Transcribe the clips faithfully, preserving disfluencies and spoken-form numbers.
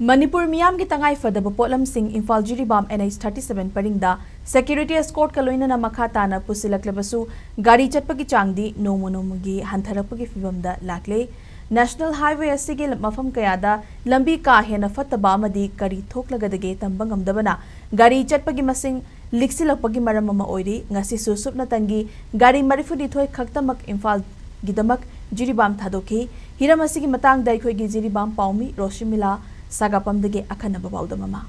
ꯃꯅꯤꯄꯨꯔ ꯃꯤꯌꯥꯝꯒꯤ ꯇꯉꯥꯏ ꯐꯗꯕ ꯄꯣꯠꯂꯝꯁꯤꯡ Imphal Jiribam N H thirty seven ꯄꯔꯤꯡꯗ security escort ꯀ ꯂꯣꯏꯅꯅ ꯃꯈꯥ ꯇꯥꯅ ꯄꯨꯁꯤꯜꯂꯛꯂꯕꯁꯨ, ꯒꯥꯔꯤ ꯆꯠꯄꯒꯤ ꯆꯥꯡꯗꯤ ꯅꯣꯡꯃ ꯅꯣꯡꯃꯒꯤ ꯍꯟꯊꯔꯛꯄꯒꯤ ꯐꯤꯚꯝꯗ ꯂꯥꯛꯂꯦ꯫ National Highway ꯑꯁꯤꯒꯤ ꯃꯐꯝ ꯀꯌꯥꯗ ꯂꯝꯕꯤ ꯀꯥ ꯍꯦꯟꯅ ꯐꯠꯇꯕ ꯑꯃꯗꯤ ꯀꯔꯤ ꯊꯣꯛꯂꯒꯗꯒꯦ ꯇꯝꯕ ꯉꯝꯗꯕꯅ ꯒꯥꯔꯤ ꯆꯠꯄꯒꯤ ꯃꯁꯤꯡ ꯂꯤꯛꯁꯤꯜꯂꯛꯄꯒꯤ ꯃꯔꯝ ꯑꯃ ꯑꯣꯏꯔꯤ꯫ ꯉꯁꯤꯁꯨ ꯁꯨꯞꯅꯇꯪꯒꯤ ꯒꯥꯔꯤ ꯃꯔꯤꯐꯨꯅꯤꯊꯣꯏ ꯈꯛꯇꯃꯛ ꯏꯝꯐꯥꯜꯒꯤꯗꯃꯛ ꯖꯤꯔꯤꯕꯥꯝ ꯊꯥꯗꯣꯛꯈꯤ꯫ ꯍꯤꯔꯝ ꯑꯁꯤꯒꯤ ꯃꯇꯥꯡꯗ ꯑꯩꯈꯣꯏꯒꯤ ꯖꯤꯔꯤꯕꯥꯝ ꯄꯥꯎꯃꯤ ꯔꯣꯁꯤꯃꯤꯂꯥ ꯁꯥꯒꯥꯄꯝꯗꯒꯤ ꯑꯈꯟꯅꯕ ꯄꯥꯎꯗꯝ ꯑꯃ꯫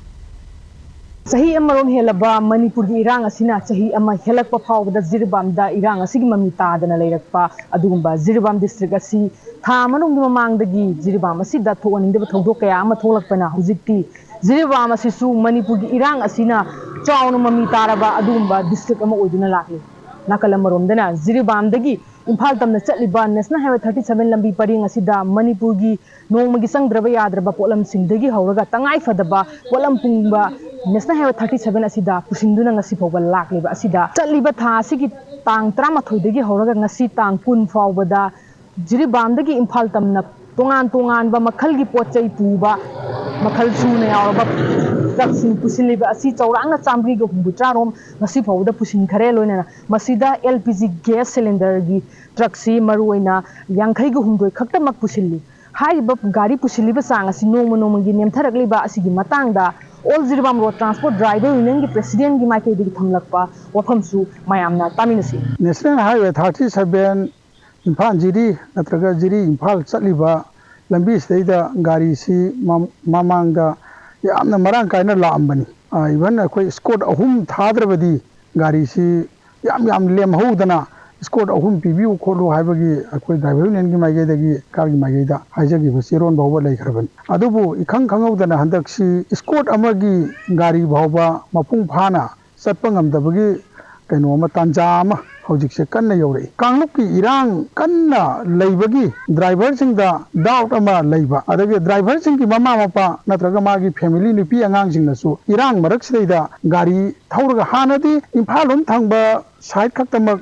ꯆꯍꯤ ꯑꯃꯔꯣꯝ ꯍꯦꯜꯂꯕ ꯃꯅꯤꯄꯨꯔꯒꯤ ꯏꯔꯥꯡ ꯑꯁꯤꯅ ꯆꯍꯤ ꯑꯃ ꯍꯦꯜꯂꯛꯄ ꯐꯥꯎꯕꯗ ꯖꯤꯔꯤꯕꯥꯝꯗ ꯏꯔꯥꯡ ꯑꯁꯤꯒꯤ ꯃꯃꯤ ꯇꯥꯗꯅ ꯂꯩꯔꯛꯄ ꯑꯗꯨꯒꯨꯝꯕ ꯖꯤꯔꯤꯕꯥꯝ district ꯑꯁꯤ ꯊꯥ ꯑꯃꯔꯣꯝꯒꯤ ꯃꯃꯥꯡꯗꯒꯤ ꯖꯤꯔꯤꯕꯥꯝ ꯑꯁꯤꯗ ꯊꯣꯛꯍꯟꯅꯤꯡꯗꯕ ꯊꯧꯗꯣꯛ ꯀꯌꯥ ꯑꯃ ꯊꯣꯛꯂꯛꯄꯅ ꯍꯧꯖꯤꯛꯇꯤ ꯖꯤꯔꯤꯕꯥꯝ ꯑꯁꯤꯁꯨ ꯃꯅꯤꯄꯨꯔꯒꯤ ꯏꯔꯥꯡ ꯑꯁꯤꯅ ꯆꯥꯎꯅ ꯃꯃꯤ ꯇꯥꯔꯕ ꯑꯗꯨꯒꯨꯝꯕ district ꯑꯃ ꯑꯣꯏꯗꯨꯅ ꯂꯥꯛꯂꯤ꯫ ꯅꯥꯀꯜ ꯑꯃꯔꯣꯝꯗꯅ ꯖꯤꯔꯤꯕꯥꯝꯗꯒꯤ ꯏꯝꯐꯥꯜ ꯇꯝꯅ ꯆꯠꯂꯤꯕ National Highway thirty seven ꯂꯝꯕꯤ ꯄꯔꯤꯡ ꯑꯁꯤꯗ ꯃꯅꯤꯄꯨꯔꯒꯤ ꯅꯣꯡꯃꯒꯤ ꯆꯪꯗ꯭ꯔꯕ ꯌꯥꯗ꯭ꯔꯕ ꯄꯣꯠꯂꯝꯁꯤꯡꯗꯒꯤ ꯍꯧꯔꯒ ꯇꯉꯥꯏ ꯐꯗꯕ ꯄꯣꯠꯂꯝ ꯄꯨꯝꯕ National Highway thirty seven ꯑꯁꯤꯗ ꯄꯨꯁꯤꯟꯗꯨꯅ ꯉꯁꯤ ꯐꯥꯎꯕ ꯂꯥꯛꯂꯤꯕ ꯑꯁꯤꯗ ꯆꯠꯂꯤꯕ ꯊꯥ ꯑꯁꯤꯒꯤ ꯇꯥꯡ ꯇꯔꯥꯃꯥꯊꯣꯏꯗꯒꯤ ꯍꯧꯔꯒ ꯉꯁꯤ ꯇꯥꯡ ꯀꯨꯟ ꯐꯥꯎꯕꯗ ꯖꯤꯔꯤꯕꯥꯝꯗꯒꯤ ꯏꯝꯐꯥꯜ ꯇꯝꯅ ꯇꯣꯉꯥꯟ ꯇꯣꯉꯥꯟꯕ ꯃꯈꯜꯒꯤ ꯄꯣꯠ ꯆꯩ ꯄꯨꯕ ꯃꯈꯜ ꯁꯨꯅ ꯌꯥꯎꯔꯕ ꯇ꯭ꯔꯛꯁꯤꯡ ꯄꯨꯁꯤꯜꯂꯤꯕ ꯑꯁꯤ ꯆꯥꯎꯔꯥꯛꯅ ꯆꯥꯃꯔꯤꯒ ꯍꯨꯝꯐꯨꯇꯔꯥꯔꯣꯝ ꯉꯁꯤ ꯐꯥꯎꯕꯗ ꯄꯨꯁꯤꯟꯈꯔꯦ꯫ ꯂꯣꯏꯅꯅ ꯃꯁꯤꯗ L P G gas cylinder ꯒꯤ ꯇ꯭ꯔꯛꯁꯤ ꯃꯔꯨꯑꯣꯏꯅ ꯌꯥꯡꯈꯩꯒ ꯍꯨꯝꯗꯣꯏ ꯈꯛꯇꯃꯛ ꯄꯨꯁꯤꯜꯂꯤ꯫ ꯍꯥꯏꯔꯤꯕ ꯒꯥꯔꯤ ꯄꯨꯁꯤꯜꯂꯤꯕ ꯆꯥꯡ ꯑꯁꯤ ꯅꯣꯡꯃ ꯅꯣꯡꯃꯒꯤ ꯅꯦꯝꯊꯔꯛꯂꯤꯕ ꯑꯁꯤꯒꯤ ꯃꯇꯥꯡꯗ All Jiribam Road Transport Driver Union ꯒꯤ president ꯀꯤ ꯃꯥꯏꯀꯩꯗꯒꯤ ꯊꯝꯂꯛꯄ ꯋꯥꯐꯝꯁꯨ ꯃꯌꯥꯝꯅ ꯇꯥꯃꯤꯟꯅꯁꯤ꯫ National Highway thirty seven Imphal ꯖꯤꯔꯤ ꯅꯠꯇ꯭ꯔꯒ ꯖꯤꯔꯤ ꯏꯝꯐꯥꯜ ꯆꯠꯂꯤꯕ ꯂꯝꯕꯤꯁꯤꯗꯩꯗ ꯒꯥꯔꯤꯁꯤ ꯃ-, ꯃꯃꯥꯡꯗ ꯌꯥꯝꯅ ꯃꯔꯥꯡ ꯀꯥꯏꯅ ꯂꯥꯛꯑꯝꯕꯅꯤ꯫ ꯑ, even ꯑꯩꯈꯣꯏ escort ꯑꯍꯨꯝ ꯊꯥꯗ꯭ꯔꯕꯗꯤ ꯒꯥꯔꯤꯁꯤ ꯌꯥꯝ ꯌꯥꯝ ꯂꯦꯝꯍꯧꯗꯅ escort ꯑꯍꯨꯝ ꯄꯤꯕꯤꯌꯨ ꯈꯣꯠꯂꯨ ꯍꯥꯏꯕꯒꯤ ꯑꯩꯈꯣꯏ driver union ꯒꯤ ꯃꯥꯏꯀꯩꯗꯒꯤ ꯁꯔꯀꯥꯔꯒꯤ ꯃꯥꯏꯀꯩꯗ ꯍꯥꯏꯖꯈꯤꯕ ꯆꯦꯔꯣꯟ ꯐꯥꯎꯕ ꯂꯩꯈ꯭ꯔꯕꯅꯤ꯫ ꯑꯗꯨꯕꯨ ꯏꯈꯪ ꯈꯪꯍꯧꯗꯅ ꯍꯟꯗꯛꯁꯤ escort ꯑꯃꯒꯤ ꯒꯥꯔꯤ ꯐꯥꯎꯕ ꯃꯄꯨꯡ ꯐꯥꯅ ꯆꯠꯄ ꯉꯝꯗꯕꯒꯤ ꯀꯩꯅꯣ ꯑꯃ, ꯇꯥꯟꯖꯥ ꯑꯃ ꯍꯧꯖꯤꯛꯁꯦ ꯀꯟꯅ ꯌꯧꯔꯛꯏ꯫ ꯀꯥꯡꯂꯨꯞꯀꯤ ꯏꯔꯥꯡ ꯀꯟꯅ ꯂꯩꯕꯒꯤ driver ꯁꯤꯡꯗ doubt ꯑꯃ ꯂꯩꯕ, ꯑꯗꯒꯤ driver ꯁꯤꯡꯒꯤ ꯃꯃꯥ ꯃꯄꯥ ꯅꯠꯇ꯭ꯔꯒ ꯃꯥꯒꯤ family ꯅꯨꯄꯤ ꯑꯉꯥꯡꯁꯤꯡꯅꯁꯨ ꯏꯔꯥꯡ ꯃꯔꯛꯁꯤꯗꯩꯗ ꯒꯥꯔꯤ ꯊꯧꯔꯒ, ꯍꯥꯟꯅꯗꯤ ꯏꯝꯐꯥꯜ ꯂꯣꯝ ꯊꯪꯕ side ꯈꯛꯇꯃꯛ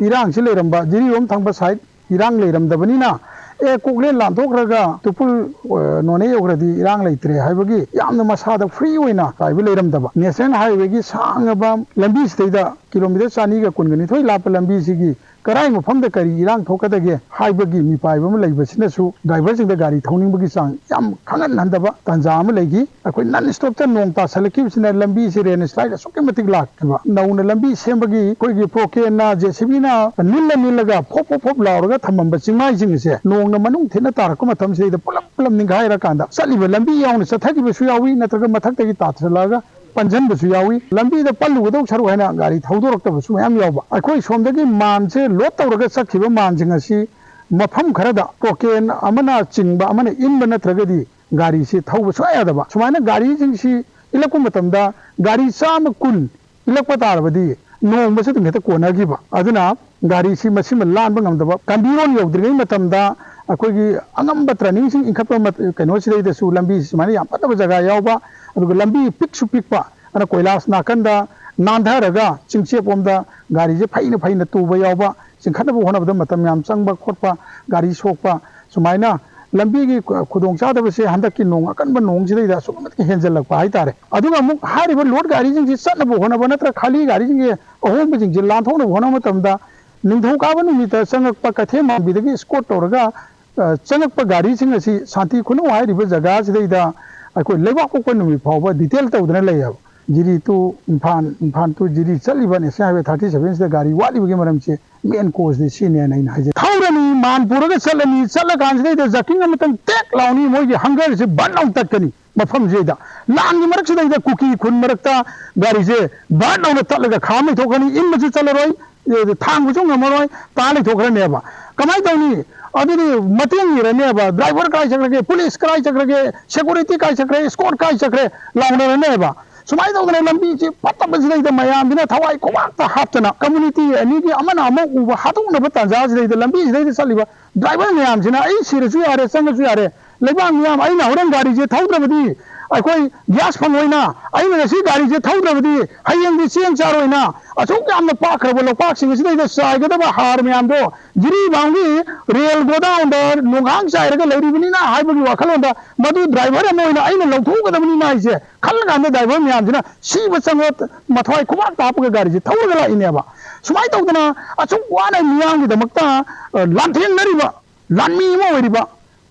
ꯏꯔꯥꯡꯁꯤ ꯂꯩꯔꯝꯕ, ꯖꯤꯔꯤꯔꯣꯝ ꯊꯪꯕ side ꯏꯔꯥꯡ ꯂꯩꯔꯝꯗꯕꯅꯤꯅ ꯑꯦ, ꯀꯣꯛꯂꯦꯟ ꯂꯥꯟꯊꯣꯛꯈ꯭ꯔꯒ ꯇꯨꯄꯨꯜ, ꯑ, ꯅꯣꯅꯦ ꯌꯧꯈ꯭ꯔꯗꯤ ꯏꯔꯥꯡ ꯂꯩꯇ꯭ꯔꯦ ꯍꯥꯏꯕꯒꯤ ꯌꯥꯝꯅ ꯃꯁꯥꯗ free ꯑꯣꯏꯅ ꯇꯥꯏꯕ ꯂꯩꯔꯝꯗꯕ꯫ National Highwayꯒꯤ ꯁꯥꯡꯉꯕ ꯂꯝꯕꯤꯁꯤꯗꯩꯗ ꯀꯤꯂꯣꯃꯤꯇꯔ ꯆꯅꯤꯒ ꯀꯨꯟꯒ ꯅꯤꯊꯣꯏ ꯂꯥꯞꯄ ꯂꯝꯕꯤꯁꯤꯒꯤ ꯀꯔꯥꯏ ꯃꯐꯝꯗ ꯀꯔꯤ ꯏꯔꯥꯡ ꯊꯣꯛꯀꯗꯒꯦ ꯍꯥꯏꯕꯒꯤ ꯃꯤꯄꯥꯏꯕ ꯑꯃ ꯂꯩꯕꯁꯤꯅꯁꯨ driverꯁꯤꯡꯗ ꯒꯥꯔꯤ ꯊꯧꯅꯤꯡꯕꯒꯤ ꯆꯥꯡ ꯌꯥꯝ ꯈꯪꯍꯟꯍꯟꯗꯕ ꯇꯥꯟꯖꯥ ꯑꯃ ꯂꯩꯈꯤ꯫ ꯑꯩꯈꯣꯏ non stopꯇ ꯅꯣꯡ ꯇꯥꯁꯜꯂꯛꯈꯤꯕꯁꯤꯅ ꯂꯝꯕꯤꯁꯤ landslide ꯑꯁꯨꯛꯀꯤ ꯃꯇꯤꯛ ꯂꯥꯛꯈꯤꯕ꯫ ꯅꯧꯅ ꯂꯝꯕꯤ ꯁꯦꯝꯕꯒꯤ ꯑꯩꯈꯣꯏꯒꯤ ꯄ꯭ꯔꯣꯀꯦꯟꯅ, JCBꯅ ꯅꯤꯜꯂ ꯅꯤꯜꯂꯒ ꯐꯣꯞ ꯐꯣꯞ ꯐꯣꯞ ꯂꯥꯎꯔꯒ ꯊꯝꯃꯝꯕ ꯆꯤꯡꯃꯥꯏꯁꯤꯡꯁꯦ ꯅꯣꯡꯅ ꯃꯅꯨꯡ ꯊꯤꯟꯅ ꯇꯥꯔꯛꯄ ꯃꯇꯝꯁꯤꯗꯩꯗ ꯄꯨꯂꯞ ꯄꯨꯂꯞ ꯅꯤꯡꯈꯥꯏꯔꯀꯥꯟꯗ ꯆꯠꯂꯤꯕ ꯂꯝꯕꯤ ꯌꯥꯎꯅ ꯆꯠꯊꯈꯤꯕꯁꯨ ꯌꯥꯎꯏ, ꯅꯠꯇ꯭ꯔꯒ ꯃꯊꯛꯇꯒꯤ ꯇꯥꯁꯜꯂꯛꯑꯒ ꯄꯟꯁꯤꯟꯕꯁꯨ ꯌꯥꯎꯏ꯫ ꯂꯝꯕꯤꯗ ꯄꯜꯂꯨꯒꯗꯧ ꯁꯔꯨꯛ ꯍꯥꯏꯅ ꯒꯥꯔꯤ ꯊꯧꯗꯣꯔꯛꯇꯕꯁꯨ ꯃꯌꯥꯝ ꯌꯥꯎꯕ꯫ ꯑꯩꯈꯣꯏ ꯁꯣꯝꯗꯒꯤ ꯃꯥꯟꯁꯦ load ꯇꯧꯔꯒ ꯆꯠꯈꯤꯕ ꯃꯥꯟꯁꯤꯡ ꯑꯁꯤ ꯃꯐꯝ ꯈꯔꯗ ꯄ꯭ꯔꯣꯀꯦꯟ ꯑꯃꯅ ꯆꯤꯡꯕ ꯑꯃꯅ ꯏꯟꯕ ꯅꯠꯇ꯭ꯔꯒꯗꯤ ꯒꯥꯔꯤꯁꯤ ꯊꯧꯕ ꯁꯨꯡꯌꯥ ꯌꯥꯗꯕ꯫ ꯁꯨꯃꯥꯏꯅ ꯒꯥꯔꯤꯁꯤꯡꯁꯤ ꯏꯜꯂꯛꯄ ꯃꯇꯝꯗ ꯒꯥꯔꯤ ꯆꯥꯝꯃ ꯀꯨꯟ ꯏꯜꯂꯛꯄ ꯇꯥꯔꯕꯗꯤ ꯅꯣꯡꯃꯁꯨ ꯑꯗꯨꯝ ꯍꯦꯛꯇ ꯀꯣꯟꯅꯈꯤꯕ꯫ ꯑꯗꯨꯅ ꯒꯥꯔꯤꯁꯤ ꯃꯁꯤꯃ ꯂꯥꯟꯕ ꯉꯝꯗꯕ꯫ ꯀꯝꯕꯤꯔꯣꯟ ꯌꯧꯗ꯭ꯔꯤꯉꯩ ꯃꯇꯝꯗ ꯑꯩꯈꯣꯏꯒꯤ ꯑꯉꯝꯕ trainingꯁꯤꯡ ꯏꯟꯈꯠꯄ ꯃꯠ-, ꯀꯩꯅꯣꯁꯤꯗꯩꯗꯁꯨ ꯂꯝꯕꯤ ꯁꯨꯃꯥꯏꯅ ꯌꯥꯝ ꯐꯠꯇꯕ ꯖꯒꯥ ꯌꯥꯎꯕ, ꯑꯗꯨꯒ ꯂꯝꯕꯤ ꯄꯤꯛꯁꯨ ꯄꯤꯛꯄ, ꯑꯗꯨꯅ ꯀꯣꯏꯂꯥꯁ ꯅꯥꯀꯟꯗ ꯅꯥꯟꯊꯔꯒ ꯆꯤꯡꯆꯦꯞ ꯂꯣꯝꯗ ꯒꯥꯔꯤꯁꯦ ꯐꯩꯅ ꯐꯩꯅ ꯇꯨꯕ ꯌꯥꯎꯕ, ꯆꯤꯡꯈꯠꯅꯕ ꯍꯣꯠꯅꯕꯗ ꯃꯇꯝ ꯌꯥꯝ ꯆꯪꯕ ꯈꯣꯠꯄ, ꯒꯥꯔꯤ ꯁꯣꯛꯄ, ꯁꯨꯃꯥꯏꯅ ꯂꯝꯕꯤꯒꯤ ꯈꯨ-, ꯈꯨꯗꯣꯡꯆꯥꯗꯕꯁꯦ ꯍꯟꯗꯛꯀꯤ ꯅꯣꯡ ꯑꯀꯟꯕ ꯅꯣꯡꯁꯤꯗꯩꯗ ꯑꯁꯨꯛꯀꯤ ꯃꯇꯤꯛ ꯍꯦꯟꯖꯜꯂꯛꯄ ꯍꯥꯏꯇꯥꯔꯦ꯫ ꯑꯗꯨꯒ ꯑꯃꯨꯛ ꯍꯥꯏꯔꯤꯕ load ꯒꯥꯔꯤꯁꯤꯡꯁꯤ ꯆꯠꯅꯕ ꯍꯣꯠꯅꯕ ꯅꯠꯇ꯭ꯔꯒ ꯈꯥꯂꯤ ꯒꯥꯔꯤꯁꯤꯡꯁꯦ, ꯑꯍꯣꯡꯕꯁꯤꯡꯁꯦ ꯂꯥꯟꯊꯣꯛꯅꯕ ꯍꯣꯠꯅꯕ ꯃꯇꯝꯗ ꯅꯤꯡꯊꯧꯀꯥꯕ ꯅꯨꯃꯤꯠꯇ ꯆꯪꯉꯛꯄ ꯀꯩꯊꯦꯜ ꯃꯥꯟꯕꯤꯗꯒꯤ escort ꯇꯧꯔꯒ, ꯑ, ꯆꯪꯉꯛꯄ ꯒꯥꯔꯤꯁꯤꯡ ꯑꯁꯤ ꯁꯥꯟꯇꯤ ꯈꯨꯅꯧ ꯍꯥꯏꯔꯤꯕ ꯖꯒꯥꯁꯤꯗꯩꯗ ꯑꯩꯈꯣꯏ ꯂꯩꯕꯥꯛ ꯄꯣꯛꯄ ꯅꯨꯃꯤꯠ ꯐꯥꯎꯕ detail ꯇꯧꯗꯅ ꯂꯩꯌꯦꯕ꯫ ꯖꯤꯔꯤ to ꯏꯝꯐꯥꯜ, ꯏꯝꯐꯥꯜ to ꯖꯤꯔꯤ ꯆꯠꯂꯤꯕ National Highway thirty seven ꯁꯤꯗ ꯒꯥꯔꯤ ꯋꯥꯠꯂꯤꯕꯒꯤ ꯃꯔꯝꯁꯦ main cause ꯗꯤ ꯁꯤꯅꯦꯅ ꯑꯩꯅ ꯍꯥꯏꯖꯩ꯫ ꯊꯧꯔꯅꯤ, ꯃꯥꯟ ꯄꯨꯔꯒ ꯆꯠꯂꯅꯤ, ꯆꯠꯂꯀꯥꯟꯁꯤꯗꯩꯗ jerking ꯑꯃꯇꯪ ꯇꯦꯛ ꯂꯥꯎꯅꯤ, ꯃꯣꯏꯒꯤ hunger ꯁꯦ ꯕꯟ ꯂꯥꯎ ꯇꯠꯀꯅꯤ꯫ ꯃꯐꯝꯁꯤꯗꯩꯗ ꯂꯥꯟꯒꯤ ꯃꯔꯛꯁꯤꯗꯩꯗ ꯀꯨꯀꯤ ꯈꯨꯟ ꯃꯔꯛꯇ ꯒꯥꯔꯤꯁꯦ ꯕꯟ ꯂꯥꯎꯅ ꯇꯠꯂꯒ ꯈꯥꯝ ꯂꯩꯊꯣꯛꯀꯅꯤ, ꯏꯟꯕꯁꯨ ꯆꯠꯂꯔꯣꯏ, ꯑꯦ, ꯊꯥꯡꯕꯁꯨ ꯉꯝꯃꯔꯣꯏ, ꯇꯥ ꯂꯩꯊꯣꯛꯈ꯭ꯔꯅꯦꯕ꯫ ꯀꯃꯥꯏꯅ ꯇꯧꯅꯤ? ꯑꯗꯨꯗꯤ ꯃꯇꯦꯡ ꯅꯤꯔꯅꯦꯕ, driver ꯀꯥꯏ ꯆꯠꯈ꯭ꯔꯒꯦ, police ꯀꯥꯏ ꯆꯠꯈ꯭ꯔꯒꯦ, security ꯀꯥꯏ ꯆꯠꯈ꯭ꯔꯦ, escort ꯀꯥꯏ ꯆꯠꯈ꯭ꯔꯦ ꯂꯥꯎꯅꯔꯅꯦꯕ꯫ ꯁꯨꯃꯥꯏꯅ ꯇꯧꯗꯅ ꯂꯝꯕꯤꯁꯤ ꯐꯠꯇꯕꯁꯤꯗꯩꯗ ꯃꯌꯥꯝꯁꯤꯅ ꯊꯋꯥꯏ ꯈꯨꯕꯥꯛꯇ ꯍꯥꯞꯇꯅ community ꯑꯅꯤꯒꯤ ꯑꯃꯅ ꯑꯃ ꯎꯕ ꯍꯥꯠꯇꯣꯛꯅꯕ ꯇꯥꯟꯖꯥꯁꯤꯗꯩꯗ ꯂꯝꯕꯤꯁꯤꯗꯩꯗ ꯆꯠꯂꯤꯕ driver ꯃꯌꯥꯝꯁꯤꯅ ꯑꯩ ꯁꯤꯔꯁꯨ ꯌꯥꯔꯦ, ꯆꯪꯉꯁꯨ ꯌꯥꯔꯦ, ꯂꯩꯕꯥꯛ ꯃꯤꯌꯥꯝ, ꯑꯩꯅ ꯍꯣꯔꯦꯟ ꯒꯥꯔꯤꯁꯦ ꯊꯧꯗ꯭ꯔꯕꯗꯤ ꯑꯩꯈꯣꯏ ꯒ꯭ꯌꯥꯁ ꯐꯪꯉꯣꯏꯅ, ꯑꯩꯅ ꯉꯁꯤ ꯒꯥꯔꯤꯁꯦ ꯊꯧꯗ꯭ꯔꯕꯗꯤ ꯍꯌꯦꯡꯗꯤ ꯆꯦꯡ ꯆꯥꯔꯣꯏꯅ, ꯑꯁꯨꯛ ꯌꯥꯝꯅ ꯄꯥꯛꯈ꯭ꯔꯕ ꯂꯣꯛꯄꯥꯛꯁꯤꯡ ꯑꯁꯤꯗꯩꯗ ꯆꯥꯏꯒꯗꯕ ꯍꯥꯔ ꯃꯌꯥꯝꯗꯣ ꯖꯤꯔꯤꯕꯥꯝꯒꯤ ꯔꯦꯜ ꯒꯣꯗꯥꯎꯟꯗ ꯅꯣꯡꯈꯥꯡ ꯆꯥꯏꯔꯒ ꯂꯩꯔꯤꯕꯅꯤꯅ ꯍꯥꯏꯕꯒꯤ ꯋꯥꯈꯜꯂꯣꯟꯗ ꯃꯗꯨ ꯗ꯭ꯔꯥꯏꯚꯔ ꯑꯃ ꯑꯣꯏꯅ ꯑꯩꯅ ꯂꯧꯊꯣꯛꯀꯗꯕꯅꯤꯅ ꯑꯩꯁꯦ ꯈꯜꯂꯀꯥꯟꯗ ꯗ꯭ꯔꯥꯏꯚꯔ ꯃꯌꯥꯝꯁꯤꯅ ꯁꯤꯕ ꯆꯪꯉꯣ, ꯃꯊ꯭ꯋꯥꯏ ꯈꯨꯕꯥꯛꯇ ꯍꯥꯞꯄꯒ ꯒꯥꯔꯤꯁꯦ ꯊꯧꯔꯒ ꯂꯥꯛꯏꯅꯦꯕ꯫ ꯁꯨꯃꯥꯏꯅ ꯇꯧꯗꯅ ꯑꯁꯨꯛ ꯋꯥꯅ ꯃꯤꯌꯥꯝꯒꯤꯗꯃꯛꯇ, ꯑ, ꯂꯥꯟꯊꯦꯡꯅꯔꯤꯕ ꯂꯥꯟꯃꯤ ꯑꯃ ꯑꯣꯏꯔꯤꯕ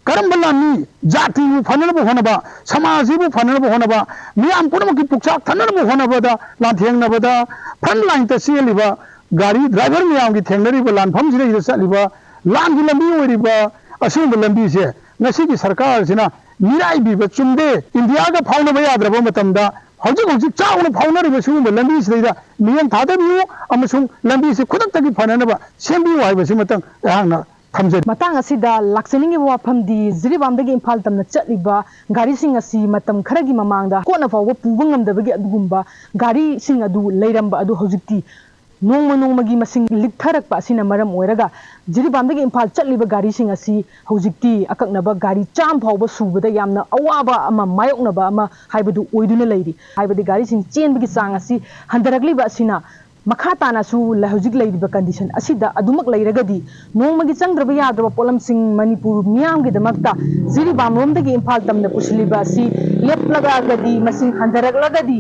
ꯀꯔꯝꯕ ꯂꯥꯟꯃꯤ? ꯖꯥꯇꯤꯕꯨ ꯐꯅꯅꯕ ꯍꯣꯠꯅꯕ, ꯁꯃꯥꯖꯁꯤꯕꯨ ꯐꯅꯅꯕ ꯍꯣꯠꯅꯕ, ꯃꯤꯌꯥꯝ ꯄꯨꯝꯅꯃꯛꯀꯤ ꯄꯨꯛꯆꯥꯛ ꯊꯟꯅꯅꯕ ꯍꯣꯠꯅꯕꯗ ꯂꯥꯟꯊꯦꯡꯅꯕꯗ front line ꯇ ꯆꯦꯜꯂꯤꯕ ꯒꯥꯔꯤ ꯗ꯭ꯔꯥꯏꯚꯔ ꯃꯌꯥꯝꯒꯤ ꯊꯦꯡꯅꯔꯤꯕ ꯂꯥꯟꯐꯝꯁꯤꯗꯩꯗ ꯆꯠꯂꯤꯕ ꯂꯥꯟꯒꯤ ꯂꯝꯕꯤ ꯑꯣꯏꯔꯤꯕ ꯑꯁꯤꯒꯨꯝꯕ ꯂꯝꯕꯤꯁꯦ ꯉꯁꯤꯒꯤ ꯁꯔꯀꯥꯔꯁꯤꯅ ꯃꯤꯔꯥꯏꯕꯤꯕ ꯆꯨꯝꯗꯦ꯫ ꯏꯟꯗꯤꯌꯥꯒ ꯐꯥꯎꯅꯕ ꯌꯥꯗ꯭ꯔꯕ ꯃꯇꯝꯗ ꯍꯧꯖꯤꯛ ꯍꯧꯖꯤꯛ ꯆꯥꯎꯅ ꯐꯥꯎꯅꯔꯤꯕ ꯁꯤꯒꯨꯝꯕ ꯂꯝꯕꯤꯁꯤꯗꯩꯗ ꯃꯤꯠꯌꯦꯡ ꯊꯥꯗꯕꯤꯌꯨ ꯑꯃꯁꯨꯡ ꯂꯝꯕꯤꯁꯤ ꯈꯨꯗꯛꯇꯒꯤ ꯐꯅꯅꯕ ꯁꯦꯝꯕꯤꯌꯨ ꯍꯥꯏꯕꯁꯤꯃꯇꯪ ꯑꯩꯍꯥꯛꯅ ꯊꯝꯖꯔꯤ꯫ ꯃꯇꯥꯡ ꯑꯁꯤꯗ ꯂꯥꯛꯆꯅꯤꯡꯉꯤꯕ ꯋꯥꯐꯝꯗꯤ, ꯖꯤꯔꯤꯕꯥꯝꯗꯒꯤ ꯏꯝꯐꯥꯜ ꯇꯝꯅ ꯆꯠꯂꯤꯕ ꯒꯥꯔꯤꯁꯤꯡ ꯑꯁꯤ ꯃꯇꯝ ꯈꯔꯒꯤ ꯃꯃꯥꯡꯗ ꯀꯣꯟꯅ ꯐꯥꯎꯕ ꯄꯨꯕ ꯉꯝꯗꯕꯒꯤ ꯑꯗꯨꯒꯨꯝꯕ ꯒꯥꯔꯤꯁꯤꯡ ꯑꯗꯨ ꯂꯩꯔꯝꯕ ꯑꯗꯨ ꯍꯧꯖꯤꯛꯇꯤ ꯅꯣꯡꯃ ꯅꯣꯡꯃꯒꯤ ꯃꯁꯤꯡ ꯂꯤꯛꯊꯔꯛꯄ ꯑꯁꯤꯅ ꯃꯔꯝ ꯑꯣꯏꯔꯒ ꯖꯤꯔꯤꯕꯥꯝꯗꯒꯤ ꯏꯝꯐꯥꯜ ꯆꯠꯂꯤꯕ ꯒꯥꯔꯤꯁꯤꯡ ꯑꯁꯤ ꯍꯧꯖꯤꯛꯇꯤ ꯑꯀꯛꯅꯕ ꯒꯥꯔꯤ ꯆꯥꯝꯃ ꯐꯥꯎꯕ ꯁꯨꯕꯗ ꯌꯥꯝꯅ ꯑꯋꯥꯕ ꯑꯃ ꯃꯥꯌꯣꯛꯅꯕ ꯑꯃ ꯍꯥꯏꯕꯗꯨ ꯑꯣꯏꯗꯨꯅ ꯂꯩꯔꯤ꯫ ꯍꯥꯏꯕꯗꯤ ꯒꯥꯔꯤꯁꯤꯡ ꯆꯦꯟꯕꯒꯤ ꯆꯥꯡ ꯑꯁꯤ ꯍꯟꯊꯔꯛꯂꯤꯕ ꯑꯁꯤꯅ ꯃꯈꯥ ꯇꯥꯅꯁꯨ ꯂ-, ꯍꯧꯖꯤꯛ ꯂꯩꯔꯤꯕ condition ꯑꯁꯤꯗ ꯑꯗꯨꯃꯛ ꯂꯩꯔꯒꯗꯤ ꯅꯣꯡꯃꯒꯤ ꯆꯪꯗ꯭ꯔꯕ ꯌꯥꯗ꯭ꯔꯕ ꯄꯣꯠꯂꯝꯁꯤꯡ ꯃꯅꯤꯄꯨꯔ ꯃꯤꯌꯥꯝꯒꯤꯗꯃꯛꯇ ꯖꯤꯔꯤꯕꯥꯝꯔꯣꯝꯗꯒꯤ ꯏꯝꯐꯥꯜ ꯇꯝꯅ ꯄꯨꯁꯤꯜꯂꯤꯕ ꯑꯁꯤ ꯂꯦꯞꯂꯛꯂꯒꯗꯤ, ꯃꯁꯤꯡ ꯍꯟꯊꯔꯛꯂꯒꯗꯤ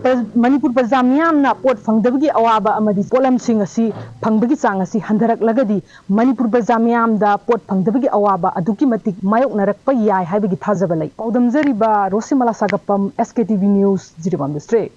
ꯄ꯭ꯔ-, ꯃꯅꯤꯄꯨꯔ ꯄ꯭ꯔꯖꯥ ꯃꯤꯌꯥꯝꯅ ꯄꯣꯠ ꯐꯪꯗꯕꯒꯤ ꯑꯋꯥꯕ ꯑꯃꯗꯤ ꯄꯣꯠꯂꯝꯁꯤꯡ ꯑꯁꯤ ꯐꯪꯕꯒꯤ ꯆꯥꯡ ꯑꯁꯤ ꯍꯟꯊꯔꯛꯂꯒꯗꯤ ꯃꯅꯤꯄꯨꯔ ꯄ꯭ꯔꯖꯥ ꯃꯤꯌꯥꯝꯗ ꯄꯣꯠ ꯐꯪꯗꯕꯒꯤ ꯑꯋꯥꯕ ꯑꯗꯨꯛꯀꯤ ꯃꯇꯤꯛ ꯃꯥꯌꯣꯛꯅꯔꯛꯄ ꯌꯥꯏ ꯍꯥꯏꯕꯒꯤ ꯊꯥꯖꯕ ꯂꯩ꯫ ꯄꯥꯎꯗꯝꯖꯔꯤꯕ ꯔꯣꯁꯤꯃꯂꯥ ꯁꯥꯒꯞꯄꯝ, S K T V News, Jiribam district꯫